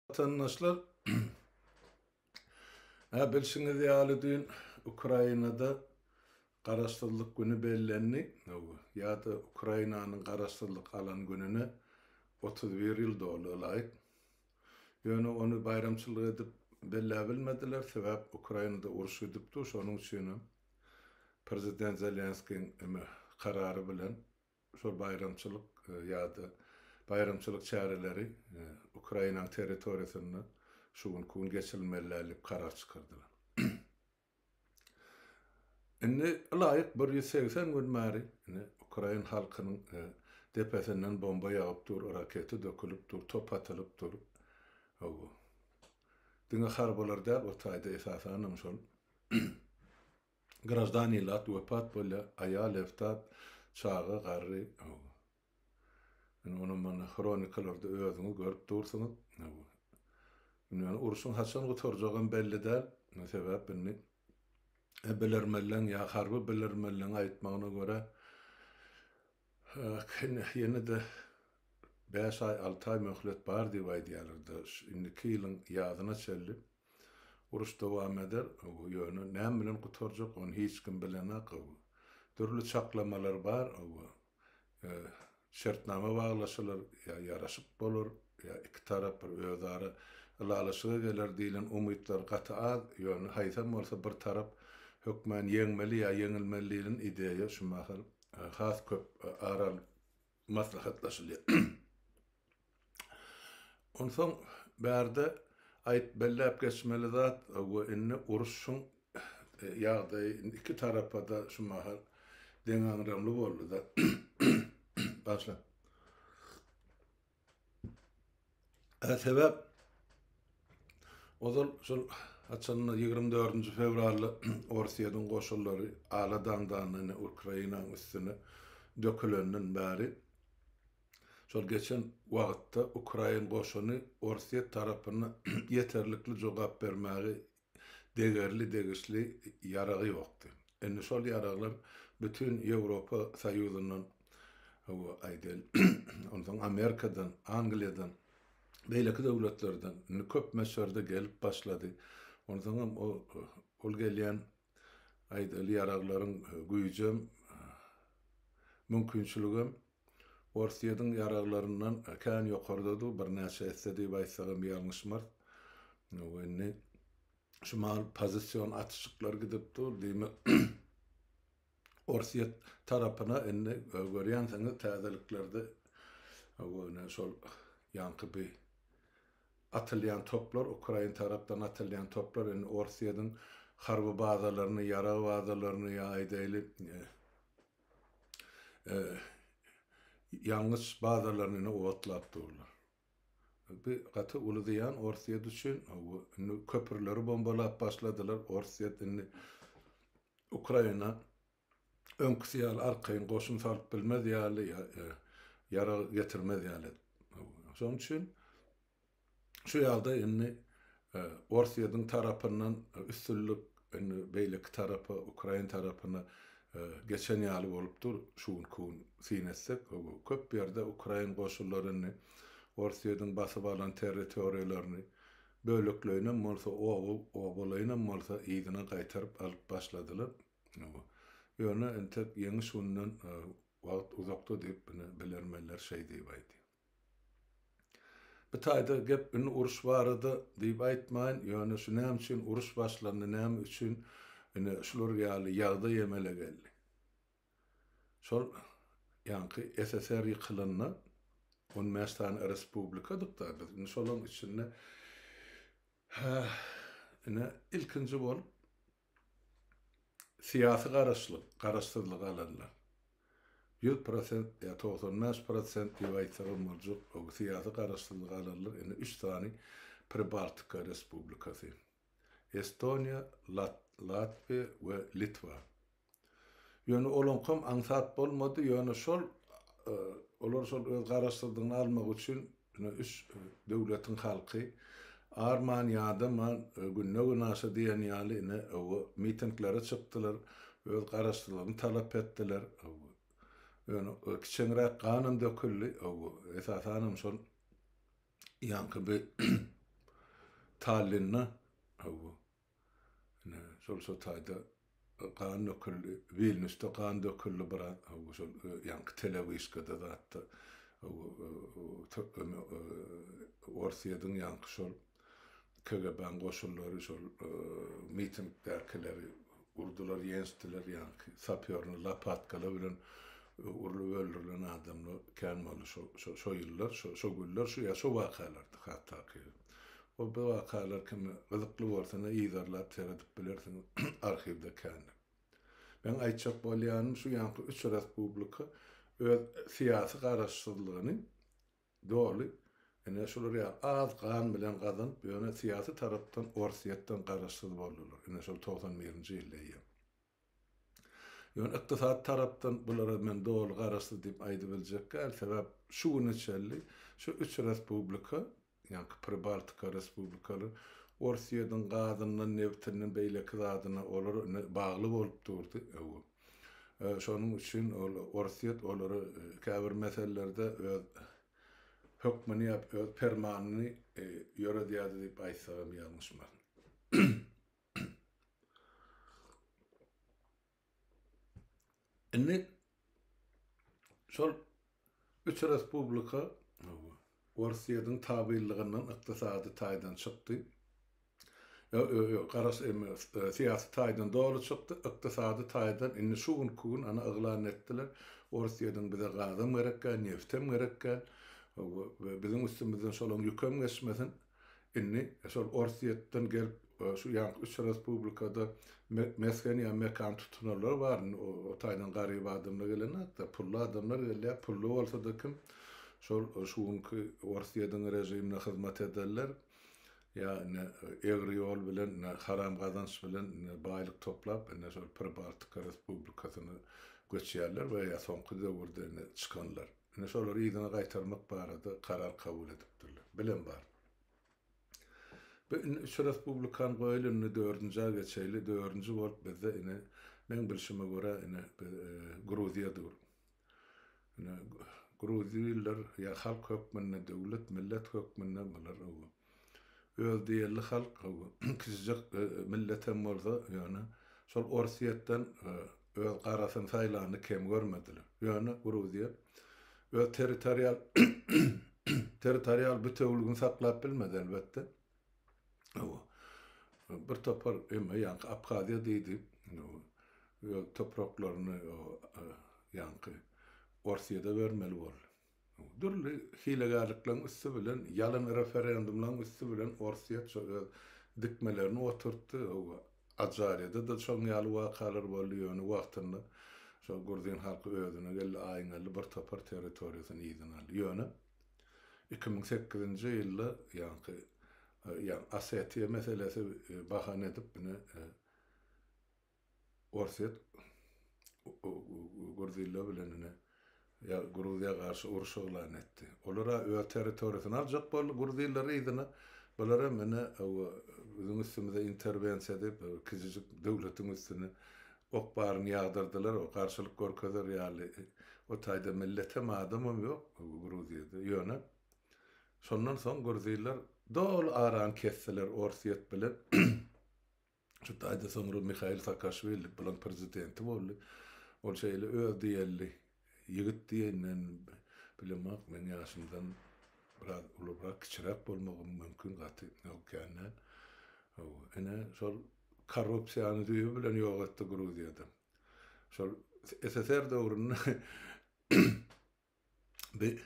Watandaşlar, hä bilşiňiz ýaly düýn Ukrainada Garaşsyzlyk güni bellendi, ýa-da Ukrainanyň garaşsyzlyk alan gününe 31 ýyl doldy ylaýyk. Ýöne ony baýramçylyk edip belläbilmediler, sebäp Ukrainada uruş gidip dur, şonuň üçinem prezident Zelenskiň karary bilen Şol baýramçylyk ýa-da baýramçylyk çäreleri Ukrainanyň territoriýasynda şu günki gün geçirilmeli däl diýip karar çykardylar. Indi ylaýyk 180 gün bäri indi ukrain halkynyň depesinden bomba ýagyp dur, raketa dökülip dur, top atylyp dur. Hawa. Diňe harbylar däl, o taýda esasanam şol Graždan ilat wepat bolýar, aýal, eftat, çaga, garry. Indi ony mana hronikalarda özüňiz görüp dursuňyz. Indi ýöne urşuň haçan gutarjagam belli däl. Sebäp indi bilermenleň ýa harby bilermenleň aýtmagyna görä ýene-de bäş aý, alty aý möhlet bar diýip aýdýarlar-da. Indiki ýylyň ýazyna çenli Uruş dowam eder, ýöne näme bilen gutarjak, ony hiç kim bilenak. Dürli çaklamalar bar, şertnama baglaşylar, ýa ýaraşyk bolar, ýa iki tarap bir özara ylalaşyga geler diýlen umytlar gaty az, ýöne haýsam bolsa bir tarap hökmän ýeňmeli ýa ýeňilmeli diýlen ideýa şu mahal has köp ar alyp maslahatlaşylýar. Onsoň bärde aýt belläp geçmeli zat we indi uruşyň ýagdaýy indi iki tarapa-da şu mahal deňagramly boldy-da. Başla. Sebäp ozal şol haçanda 24-nji fewralda Orsýetiň goşunlary ala daňdandan indi Ukrainanyň üstüne dökülenden bäri Şol geçen wagtda ukrain goşuny Orsýet tarapyna ýeterlikli jogap bermäge degerli degişli ýaragy ýokdy. Indi şol ýaraglar bütin Ýewropa Soýuzyndan, hawa, aýdaýly, onsoň Amerikadan, Angliýadan, beýleki döwletlerden indi köp möçberde gelip başlady. Onsoňam ol gelýän aýdaly ýaraglaryň güýjem, mümkinçiligem Orsýetiň ýaraglaryndan kän ýokardady, birnäçe esse diýip aýtsagam ýalňyşmarys. Indi şu mahal pozision atyşyklar gidip dur, diýmek Orsýet tarapyna indi görýänsiňiz täzeliklerde şol ýaňky bir Atylýan toplar ukrain tarapdan atylýan toplar indi Orsýetiň harby bazalaryny, ýarag bazalaryny ýa aýdaýly ýangyç bazalaryny indi otlap durlar. Bu gaty uly zyýan Orsýet üçin. Indi köprüleri bombalap başladylar. Orsýet indi Ukraina öňküsi ýaly arkaýyn goşun salyp bilmez ýaly, ýarag getirmez ýaly edip. Şonuň üçin şu ýagdaý indi Orsýetiň tarapyndan üstünlik indi beýleki tarapa, ukrain tarapyna geçen ýaly bolup dur. Şu günki gün syn etsek, köp ýerde ukrain goşunlary indi Orsýetiň basyp alan territoriýalaryny bölekleýinem bolsa, oba, obalaýynam bolsa yzyna gaýtaryp alyp başladylar. Ýöne entek ýeňiş gününden wagt uzakda diýip, ine, bilermenler şeý diýip aýdýar. Bu taýda gep indi uruş barada diýip aýtmaýyn, ýöne şu näme üçin uruş başlandy, näme üçin ine şular ýaly ýagdaý emele geldi. Şol ýaňky SSR ýykylanda 15 sany respublikadyk-da biz. Indi şolaryň içinde ine ilkinji bolup Syýasy garaşlyk, garaşsyzlygy alanlar. 100% ýa 95% diýip aýtsagam boljak, o syýasy garaşsyzlygy alanlar indi üç sany Pribaltika respublikasy. Estoniýa, Lat Latwiýa we Litwa. Ýöne olaňkam aňsat bolmady, ýöne şol olar şol öz garaşsyzlygyny almak üçin ine üç döwletiň halky arman ýadaman günde-günaşa diýen ýaly ine oba mitinglere çykdylar, öz garaşsyzlygyny talap etdiler. Ýöne kiçeňräk ganam döküldi, esasanam şol ýaňky bir. Tallinde hawa ine şol şo taýda gan döküldi. Wilnýusda gan döküldi biraz hawa şol ýaňky telewyşkada zatda hawa Orsýetiň ýaňky şol KGB-niň goşunlary şol mitingdäkileri urdular, ýençdiler, ýaňky sapýorny lopatkalar bilen urlup öldürilen adamlar kän boldy şo şo şo ýyllar, şo şo günler, şu ýa şo wakalardy has takygy. O bu wakalar kime gyzykly bolsa ine yzarlap seredip bilersiňiz arhiwde kändir. Meň aýtjak bolýanym şu ýaňky üç respublika öz syýasy garaşsyzlygyny Doly, ine şular ýaly az gan bilen gazanyp, ýöne syýasy tarapdan Orsýetden garaşsyz boldular. Ine şol 91-nji ýylda eýýäm. Ýöne ykdysady tarapdan bulara men doly garaşsyz diýip aýdybiljek däl, sebäp şu güne çenli şu üç respublika, ýaňky Pribaltika respublikalary Orsýetiň gazyndan, nebtinden, beýleki zadyna olar ine bagly bolup durdy. Şonuň üçin ol Orsýet olary käbir meselelerde öz hökmüni ýa öz permanyny ýöredýärdi diýip aýtsagam ýalňyşmaryn. Indi şol üç respublika Orsýetiň tabynlygyndan ykdysady taýdan çykdy. Garaş syýasy taýdan doly çykdy, ykdysady taýdan indi şu günki gün ana yglan etdiler. Orsýetiň bize gazam gerek däl, nebtem gerek däl. Biziň üstümizden şolaň ýükem geçmesin. Indi şol Orsýetden gelip şu ýaňky üç respublikada mesgen ýa mekan tutunanlar bar. Indi o taýdan garyp adamlar gelenok-da, pully adamlar gelýär. Pully bolsa-da kim şol şu günki Orsýetiň režimine hyzmat ederler ýa indi egri ýol bilen indi haram gazanç bilen indi baýlyk toplap indi şol Pribaltika respublikasyna göçýärler we ýa soňky döwürde indi çykanlar. Indi şolary yzyna gaýtarmak barada karar kabul edipdirler. Bilen bar. Bu indi üç respublikany goýaly indi dördünjä geçeýli. Dördünji bolup bizde ine meň bilşime görä ine Gruziýa dur. Ine gruzinler ýa halk hökmünde döwlet millet hökmünde bular öz diýenli halk kiçijek millet hem bolsa ýöne şol Orsýetden öz garasyny saýlanyny kem görmediler. Ýöne Gruziýa öz territorial territorial bütewligini saklap bilmedi elbetde. Bir topar emma ýaňky Abhaziýa diýdi. Öz topraklaryny ýaňky Orsýede bermeli boldy. Dürli hilegärlikleriň üsti bilen, ýalan referendumlaryň üsti bilen Orsýet şo öz dikmelerini oturtdy. Ajaryýada-da şoň ýaly wakalar boldy, ýöne wagtynda şo gruzin halky özüne geldi, aýňaldy, bir topar territoriýasyny yzyna aldy. Ýöne 2008-nji ýylda ýaňky ýa Osetiýa meselesi bahana edip ine Orsýet gruzinler bilen ine ýa Gruziýa garşy uruş yglan etdi. Olar-a öz territoriýasyny aljak boldy gruzinler yzyna. Bular hem ine biziň üstümize interwensiýa diýip kiçijik döwletiň üstüne ok baryny ýagdyrdylar. O garşylyk görkezer ýaly o taýda milletem adamam ýok Gruziýada. Ýöne şondan soň gruzinler doly arany kesdiler Orsýet bilen. Şu taýda soňra Mihail Saakaşwili bulaň prezidenti boldy. Ol şeýle öz diýenli ýigit diýeýin men bilemok, meň ýaşymdan biraz ulurak, kiçiräk bolmagam mümkin gaty ýok kän däl. Hawa, ine şol korrupsiýany düýbi bilen ýok etdi Gruziýada. Şol SSR döwründe Bi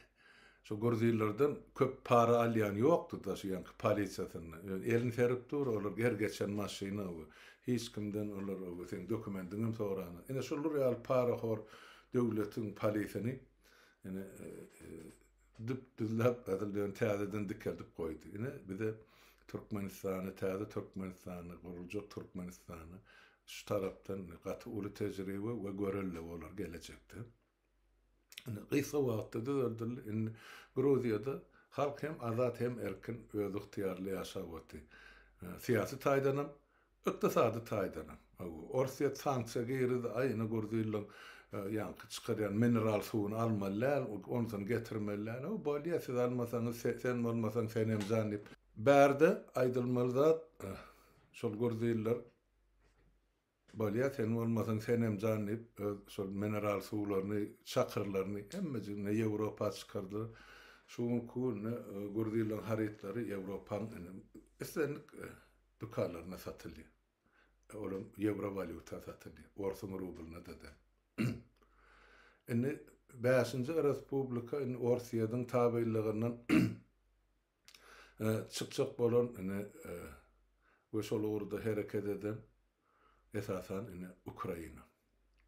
şu gruzinlerden köp para alýan ýokdy-da şu ýaňky polisiýasynda. Ýöne elini serip dur olar her geçen maşyna we hiç kimden olar we seň dokumendiňem soranok. Ine şular ýaly parahor döwletiň polisini ine düp düzläp asyl ýöne täzeden dikeldip goýdy. Ine bize Türkmenistany täze Türkmenistany guruljak Türkmenistany şu tarapdan gaty uly tejribe we görelde bolar gelejekde. Indi gysga wagtda düzeldildi. Indi Gruziýada halk hem azat hem erkin özygtyýarly ýaşap otyr. Syýasy taýdanam, ykdysady taýdanam. Orsýet sanksiýa girizdi, aý ine gruzinleň ýaňky çykarýan mineral suwuny almaly däl, onsuny getirmeli däl. Hawa bolýa siz almasaňyz, sen bolmasaň senem jan diýip. Bärde aýdylmaly zat, şol gruziller Bolýa sen bolmasaň senemjan diýip öz şol mineral suwlaryny, çakyrlaryny hemmejigini Ýewropa çykardylar. Şu günki günde gruzilleriň harytlary Ýewropaň islendik dükanlarynda satylýar. Olam ýewro walýuta satylýar. Orsuň rublyna-da däl. Indi bäşinji respublika indi Orsýetiň tabynlygyndan çykjak bolan indi we şol ugurda hereket eden esasan indi Ukraina.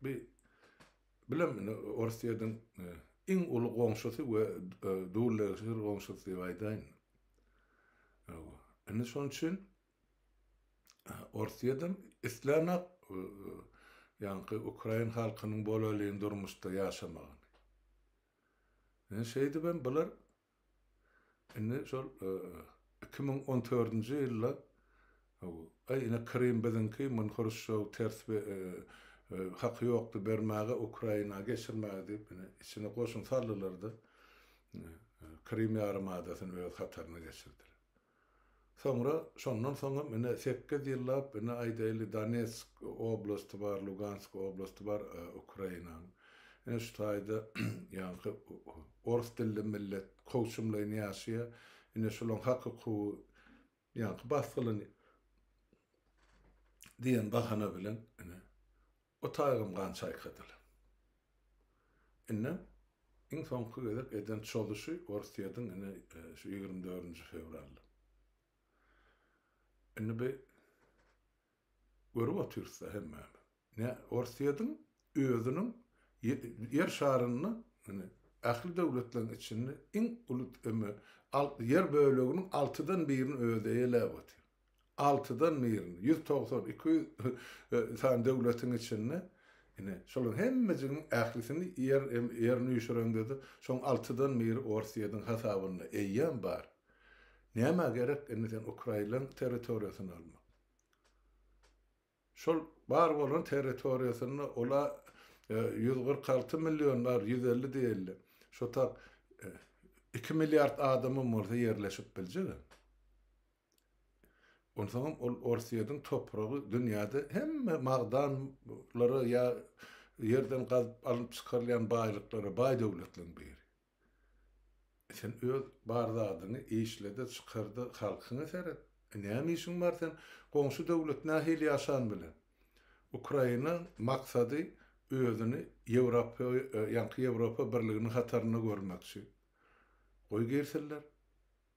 Bi bilem indi Orsýetiň iň uly goňşusy we dullegşir goňşusy diýip aýdaýyn. Indi şonuň üçin Orsýedem islänok ýaňky ukrain halkynyň bolalyn durmuşda ýaşamagyny. Indi şeýdibem bular indi şol 2014-nji ýylda aý ine Krym biziňki, muny Hruşçow ters haky ýokdy bermäge Ukraina geçirmäge diýip ine içine goşun saldylar-da Krym ýarym adasyny öz hataryna geçirdiler. Soňra, şondan soňam ine sekiz ýyllap ine aýdaýly Donetsk oblasty bar, Lugansk oblasty bar Ukrainanyň. Ine şu taýda ýaňky ors dilli millet kowçumlaýyn ýaşaýar. Ine şolaň hak-hukugy ýaňky basgylanýar diýen bahana bilen ine O taýgam gan çaýkadylar. Indem iň soňky gezek eden çozuşy Orsýetiň ine şu 24-nji fewralda. Indi bi görüp otyrys-da hemmämiz. Ne Orsýetiň özüniň ýer şarynda ine ähli döwletleriň içinde iň uly ýer böleginiň altydan birini özi eýeläp otyr. Altydan birini, 190, 200 sany döwletiň içinde, ine, şolaryň hemmejiginiň ählisini ýer, ýerini üýşüreňde-de, şoň altydan biri Orsýetiň hasabynda eýýäm bar. Nämä gerek indi sen ukrainlaryň territoriýasyny almak? Şol bar bolan territoriýasynda ola 146 million bar, 150 diýeli. Şo tak 2 milliard adamam bolsa ýerleşip biljek. Onsoňam ol Orsýetiň topragy dünýäde hemme magdanlara ýa ýerden gazyp alnyp çykarylýan baýlyklara baý döwletleriň biri. Sen öz bar zadyňy işle-de, çykar-da, halkyňa seret. Näme işiň bar sen goňşy döwlet nähili ýaşan bilen? Ukraina maksady özüni Ýewropa ýaňky Ýewropa Birliginiň hatarynda görmekçi. Goý girsinler.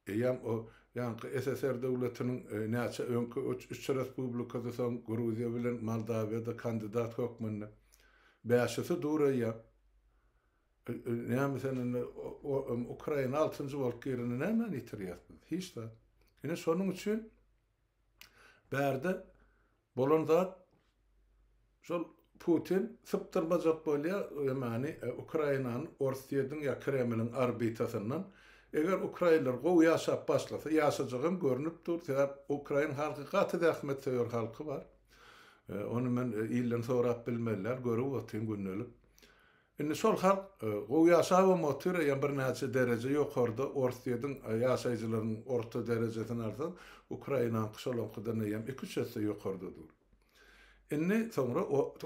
Eýýäm o ýaňky SSR döwletiniň näçe öňki üç respublikasy soň Gruziýa bilen Moldawiýada kandidat hökmünde. Bäşisi dur eýýäm. Näme sen indi Ukraina altynjy bolup girende nämäni ýitirýäs biz? Hiç zat. Ine şonuň üçin bärde Bolan zat şol Putin sypdyrmajak bolýar ýamany Ukrainany Orsýediň ýa Kremliň orbitasyndan. Eger ukrainler gowy ýaşap başlasa, ýaşajagam görnüp dur, sebäp ukrain halky gaty zähmetsöýer halky bar. Ony men ilden sorap bilmeli däl, görüp otyryn gündelik. Indi şol halk gowy ýaşabam otyr, eýýäm birnäçe dereje ýokarda Orsýetiň ýaşaýjylarynyň orta derejesini alsaň, Ukrainanyňky şolaňkydan eýýäm iki-üç esse ýokarda dur. Indi soňra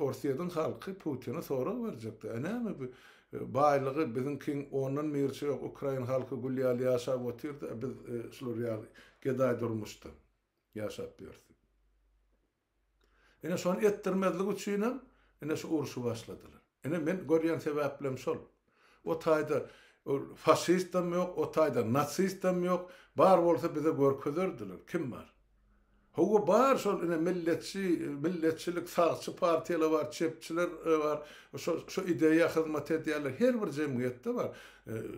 Orsýetiň halky Putine sorag berjekdi, A näme bu baýlygy biziňkiň ondan birçe ýok, ukrain halky gül ýaly ýaşap otyrdy, a biz şular ýaly gedaý durmuşda ýaşap ýörüs diýip. Ine şony etdirmezlik üçinem ine şu urşy başladylar. Ine men görýän sebäplem şol. O taýda faşistem ýok, o taýda nasistem ýok. Bar bolsa bize görkezerdiler. Kim bar? Hawa bar şol ine milletçi, milletçilik, sagçy partiýalar bar, çepçiler bar. Şo şo ideýa hyzmat edýärler. Her bir jemgyýetde bar.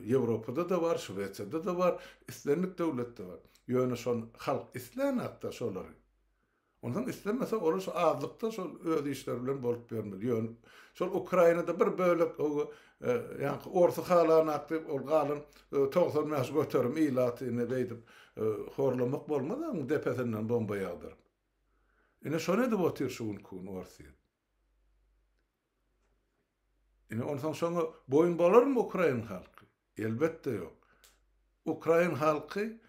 Ýewropada-da bar, Şwesiýada-da bar, islendik döwletde bar. Ýöne şony halk islänakda şolary. Onsoň islemese olar şu azlykda şol öz işleri bilen bolup ýörmeli. Ýöne şol Ukrainada bir bölek o ýaňky orsy halanak diýip ol galan 95% ilaty ine beýdip horlamak bolmaz onuň depesinden bomba ýagdyryp. Ine şony edip otyr şu günki gün Orsýet. Ine onsoň şoňa boýun bolarmy ukrain halky? Elbetde ýok. Ukrain halky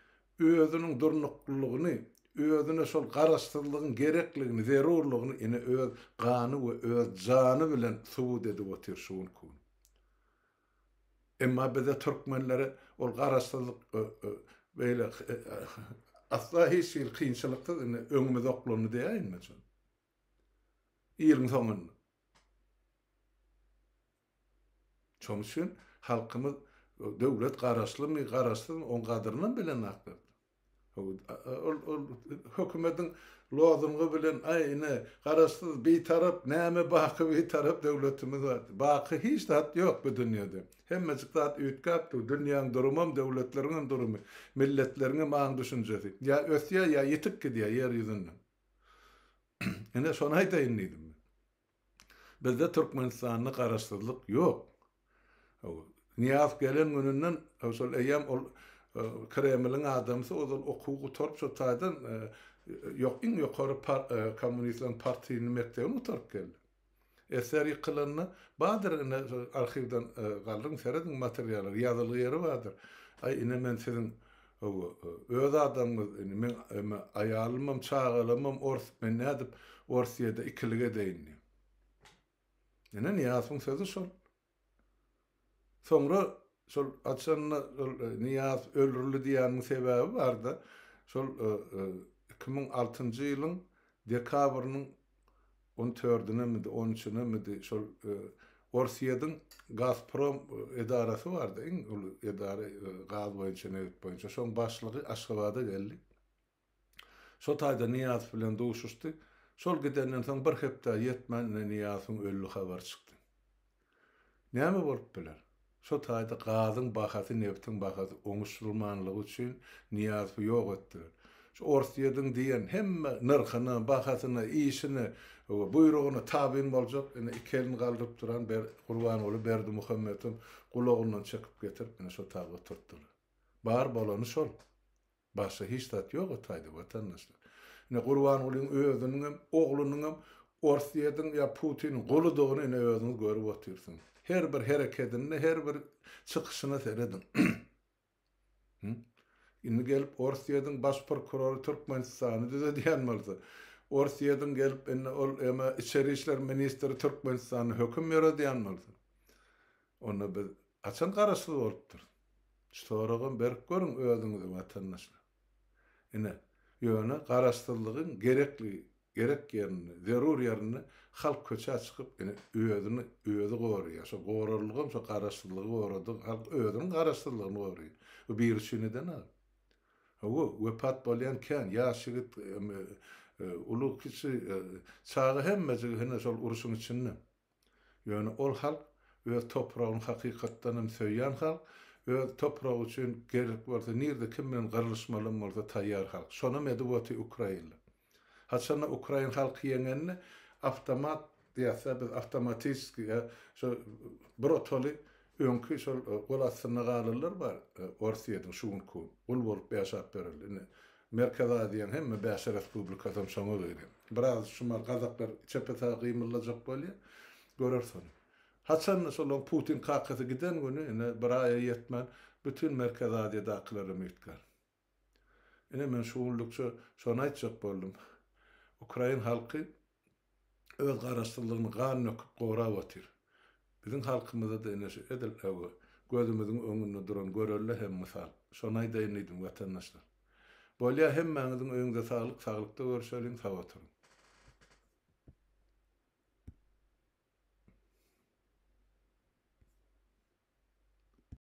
özüniň durnuklylygyny, özüne şol garaşsyzlygyň gerekligini, zerurlygyny ine öz gany we öz jany bilen subut edip otyr şu günki gün. Emma bize türkmenlere ol garaşsyzlyk beýle asla hiç hili kynçylyksyz indi öňümize oklandy diýäýin men şony. Ýylyň soňunda. Şonuň üçin halkymyz döwlet garaşlymy, garaşsyzmy oň gadyrynam bilenaklar. Ol ol hökümetiň lozungy bilen aý ine garaşsyz bitarap näme baky bitarap döwletimiz bar. Baky hiç zat ýok bu dünýede. Hemmejik zat üýtgäp dur. Dünýäň durumam, döwletleriňem durumy, milletleriňem aň düşünjesi. Ýa ösýär ýa ýitip gidýär ýer ýüzünden. Ine şony aýdaýyn diýdim men. Bizde Türkmenistanda garaşsyzlyk ýok. Nyýazow gelen gününden şol eýýäm ol Kremliň adamsy ozal okuwy gutaryp şo taýdan ýok iň ýokary kommunistleriň partiýny mekdebini gutaryp geldi. SSR ýykylanda bardyr ine arhiwden galdyryň serediň materiallar ýazylgy ýeri bardyr. Aý ine men siziň öz adamyňyz indi meň aýalymam çagalarymam ors men nädip Orsýede ikilik edeýin diýip. Ine Nyýazowyň sözi şol. Soňra şol haçanda şol Nyýazow öldürildi diýýäniň sebäbi barda şol 2006-njy ýylyň dekabrynyň on dördünemidi, on üçünemidi şol Orsýetiň Gazprom edarasy bardy, iň uly edara gaz boýunça, nebit boýunça. Şoň başlygy Aşgabada geldi. Şo taýda Nyýazow bilen duşuşdy. Şol gidenden soň bir hepdä ýetmän ine Nyýazowyň öldi habary çykdy. Näme bolup biler? Şo taýda gazyň bahasy, nebtiň bahasy oňuşylmanlygy üçin Nyýazowy ýok etdiler. Şu Orsýetiň diýen hemme nyrhyna, bahasyna, işine, buýrugyna tabyn boljak ine iki elini galdyryp duran Gurbanguly Berdimuhamedowam gulagyndan çekip getirip ine şo taýda oturtdylar. Bar bolany şol. Başga hiç zat ýok o taýda watandaşlar. Ine Gurbangulyň özüniňem, oglunyňam Orsýetiň ýa Putiniň guludygyny ine özüňiz görüp otyrsyňyz. Her bir herekedinde, her bir çykyşyna serediň. Indi gelip Orsýetiň baş prokurory Türkmenistany düzedýän bolsa, Orsýetiň gelip indi ol eme içeri işler ministri Türkmenistanda höküm ýöredýän bolsa, onda biz Haçan garaşsyz bolupdyr? Şu soragam berip görüň özüňize watandaşlar. Ine, ýöne garaşsyzlygyň gerekli, gerek ýerinde, zerur ýerinde halk köçä çykyp, ine, özüni özi goraýar. Şo gorarlygam şo garaşsyzlygy goradygy, halk özüniň garaşsyzlygyny goraýar. Bu biri üçin edenok. Hawa, wepat bolýan kän, ýaş ýigit, uly-kiçi, çaga hemmejigi ine şol urşuň içinde. Ýöne ol halk öz topragyny hakykatdan hem söýýän halk, öz topragy üçin gerek bolsa nirde kim bilen gyrlyşmalam bolsa taýýar halk. Şonam edip otyr ukrainler. Haçanda ukrain halky ýeňende awtomat diýýäsda biz awtomatiçeski ýa şo bir otaly öňki şol gol astynda galanlar bar Orsýetiň şu günki gün gul bolup ýaşap ýörenler. Indi Merkezi Aziýanyň hemme bäş respublikasam şoňa girýär. Biraz şumal gazaklar çepe-saga gymyldajak bolýar. Göreris ony. Haçanda şolaň Putin kakasy giden güni, ine, bir aýa ýetmän, bütin Merkezi Aziýadakylaram üýtgär. Ine, men şu günlükçe şony aýtjak boldum. Ukrain halky öz garaşsyzlygyny gan döküp gorap otyr. Biziň halkymyzda-da ine şu edil öwe gözümiziň öňünde duran görelde hem mysal. Şony aýdaýyn diýdim watandaşlar. Bolýa hemmäňiziň öýüňize saglyk saglykda görüşeliň sag oturyň.